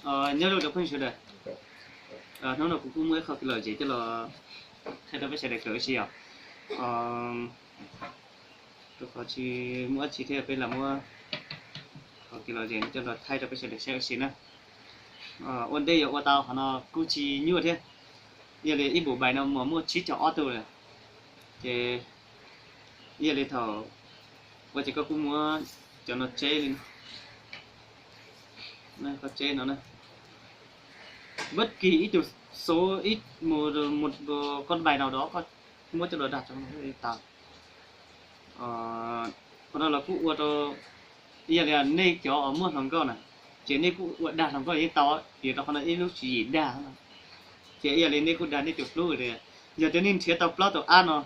Nyob zoo cov phooj ywg sawv daws, hnub no kuv kuj muaj ib qho kev lom zem coj los thaij rau peb sawv daws kawm ua si os. Rau qhov tsis muaj dab tsi thiab peb los muab qhov kev lom zem no coj los thaij rau peb sawv daws saib ua si na. Ua ntej yuav ua tau qhov no kuj tsis nyuaj thiab. Yog li ib npus npais no mas muaj tsib caug ob tug lawm. Ces yog li thaum ua ces koj kuj muab cov no tseb li no, qhov tseb no na. Bất kỳ ib tug số ib, một con bài nào đó koj muab coj los dag rau no tau. Qhov no los kuj ua rau, yog li nej cov uas muaj hluas nkauj na, ces nej kuj ua dag hluas nkauj yeej tau, vim rau qhov no ib lub tswv yim dag no. Ces yog li nej kuj dag nej tus hlub tias, yog tias nej nrhiav tau plaub tus ab no,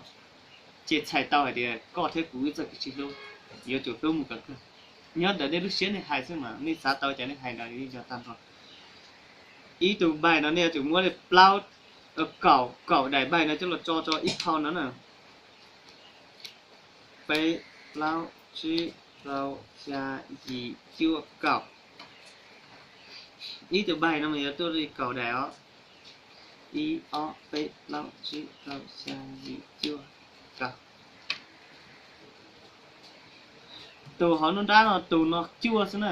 ces txhais tau hais tias koj thiab kuv wb txoj kev sib hlub yuav tsum hlub mus kom kawg. Nyob ntawm nej lub siab nej hais xwb mas nej xav tau cas nej hais ntawd yeej yog tag nrho. Ib tug bài no nej yuav tsum muab li plaub, kaum, kaum daim bài no coj los tso rau ib phau no na. Peb, plaub, tsib, rau, xya, yim, cuaj, kaum. Ib tug bài no mas yuav tuaj li kaum daim os. Ib, ob, peb, plaub, tsib, rau, xya, yim, cuaj, kaum. Tus hauv nruab nrab no tus no cuaj xwb na.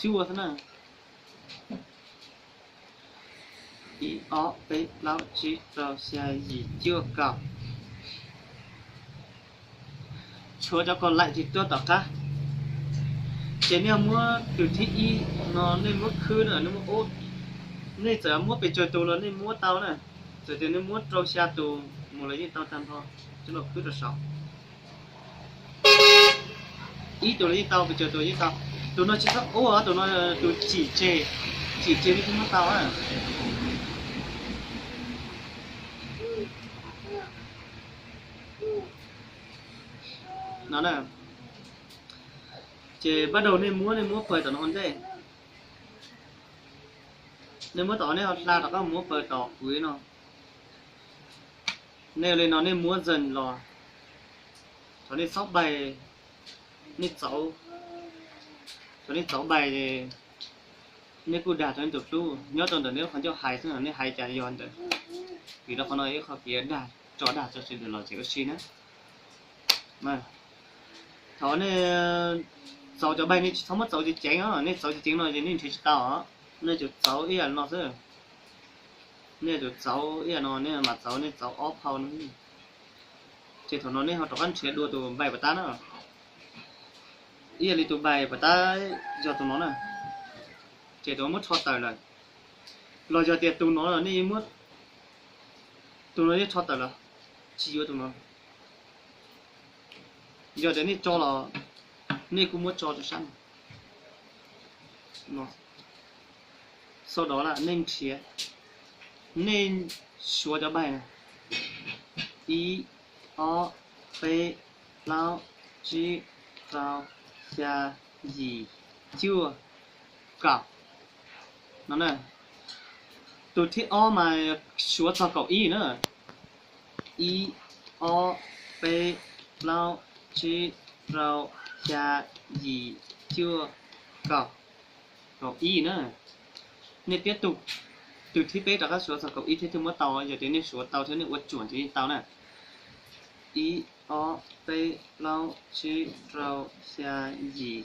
Cuaj xwb na. Ib, ob, peb, plaub, tsib, rau, xya, yim, cuaj, kaum. Tshuav cov còn lại ces tuaj tom qab. Ces nej muab tus thib ib no nej muab khwb na, nej muab ub, nej txawm muab pes tsawg tus los nej muab tau na. Txawm tias nej muab rau xya tus mus los yeej tau tag nrho, coj los khwb rau saud. Ib tus los yeej tau, pes tsawg tus yeej tau. Tus no tsis txhob ub, tus no tus tsim tseg, tsim tseg nej thiaj muab tau. No na, ces bắt đầu nej muab, nej muab pawg tom no ua ntej. Nej muab tom nej ho hla rov qab muab pawg tom kuv no. Nej li no nej muab dần los, thaum nej txhob npais, nej txauv, thaum nej txauv npais, nej kuj dag rau nej tus hlub nyob rau ntawm nej lub qhov ncauj hais xwb, nej hais cas yog ntawd. Vim rau qhov no ib qho kev dag, tso dag tso sawv daws los tsev ua si na. Thaum nej txauv cov npais nej tsis txhob muab txauv ceev ceev os, nej txauv ceev ceev no ces nej nrhiav tsis tau os. Nej tsum txauv ib yam no xwb. Nej tsum txauv ib yam no, nej mam txauv, nej txauv ob phau no. Ces thaum no nej ho rov qab nrhiav dua tus npais puas tab na. Ib yam li tus npais puas tab yog tus no na, ces tus no muab rho tawm lawm. Los yog tias tus no los nej muab, tus no yeej rho tawm lawm, tsis yuav tus no. Yog tias nej tso los nej kuj muab tso rau sab no. Sau đó là nej nrhiav, nej suav cov npais na, ib, ob, peb, plaub, tsib, rau, xya, yim, cuaj, kaum. No na, tus thib ob mas suav txog kaum ib na. Ib, ob, peb, plaub, tsib, rau, xya, yim, cuaj, kaum. Kaum ib na. Nej tiếp tục, tus thib peb rov qab suav txog kaum ib thiab thiaj muab tau, yog tias nej suav tau thiab nej ua tsuam ces yeej tau na. Ib, ob, peb, plaub, tsib, rau, xya, yim,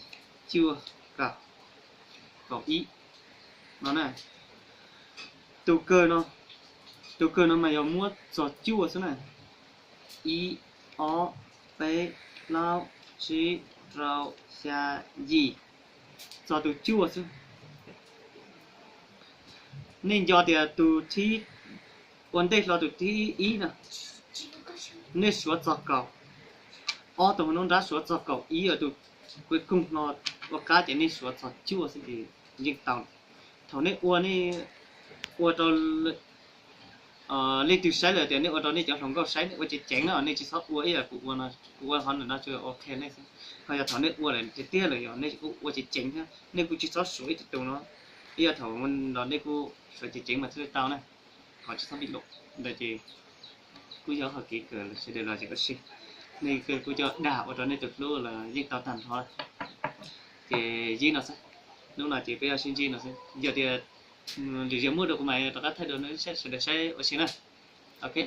cuaj, kaum. Kaum ib no na. Tus kawg no, tus kawg no mas yog muab txog cuaj xwb na. Ib, ob, peb, plaub, tsib, rau, xya, yim, txog tus cuaj xwb. Nej nco tias tus thib, ua ntej hlo tus thib ib no, nej suav txog kaum, ob tug hauv nruab nrab suav txog kaum ib, tus kuj koog hlo ua qab ces nej suav txog cuaj xwb ces yeej tau. Thaum nej ua, nej ua rau leej twg saib lawm tias nej ua rau nej cov hluas nkauj saib, nej ua ceev ceev na, nej tsis txhob ua ib yam kuv ua no, kuv ua qhov ntawm no tsuas ok nej xwb. Ho yog thaum nej ua lawm tiag tiag lawm yog nej kuj ua ceev ceev thiab, nej kuj tsis txhob suav ib tug tus no. Ib yam thaum no nej kuj suav ceev ceev mas thiaj li tau na. Qhov tsis txhob bi lum ntawd ces kuj yog qhov kev kawm sawv daws los tsev ua si. Nej kuj coj dag ua rau nej tus hlub los yeej tau tag nrho. Ces zib no xwb. Hnub no ces peb yuav sib ntsib no xwb, yog tias lwm zaus muaj dua kuv mam rov qab thaij dua no sawv daws saib ua si na. Ok.